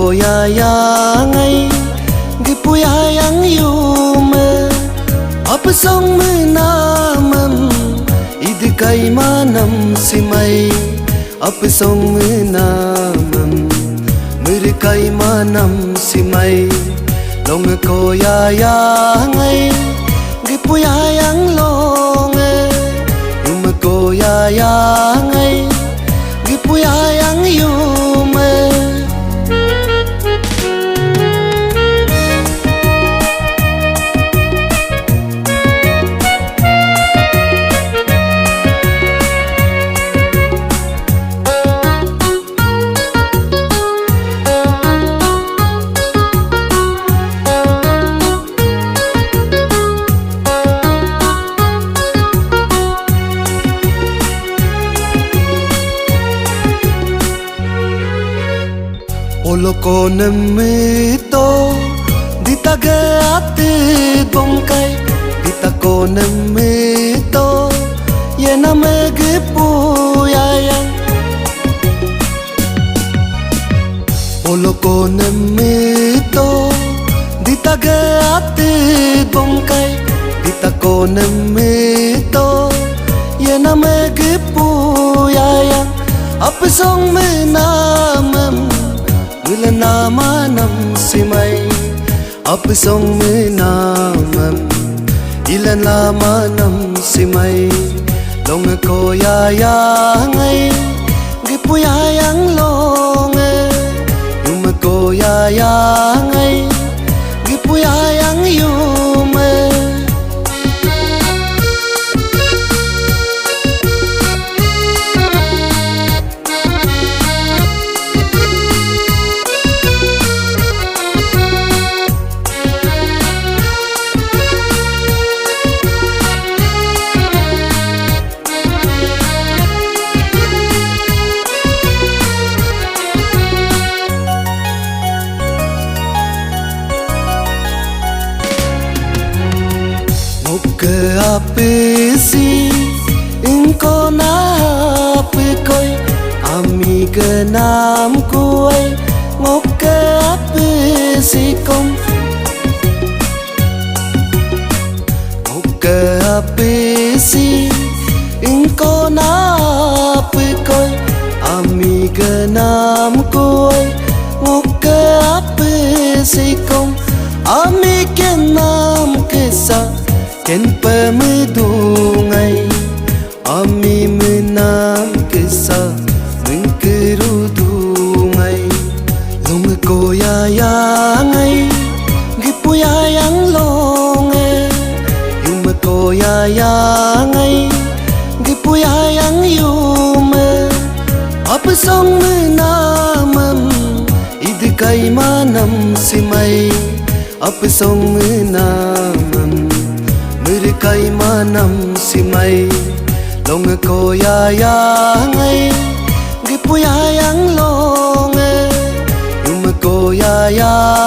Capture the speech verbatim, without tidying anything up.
Koyayangai, gípuyayang yume, apesong menamem, idíkai manam simai, apesong menamem, merekai manam simai, longe koyayangai, gípuyayang longe, yume koyayangai, gípuyayang yume. Poloko nemito, ditage ati bongkai, ditako nemito, yename gípuyayang. Poloko nemito, ditage ati bongkai, ditako nemito, yename gípuyayang, apesong menamem, milen lamanam simai. Apesong menamem, ilen lamanam simai, longe koyayangai, gípuyayang longe, yume koyayangai, gípuyayang yume. Ngokke apesi, ingkona apekoi, ami genam kuai, ngokke apesi kom. Ngokke apesi, ingkona apekoi, ami genam kuai, ngokke apesi kom, ami genam kesa, ken pemedungai, ami menam kesa, mengkerudungai, longe koyayangai, gípuyayang longe, yume koyayangai, gípuyayang yume, apesong menamem, idíkai manam simai, apesong menamem, merekai manam simai, longe koyayangai, gípuyayang longe, yume koyayang.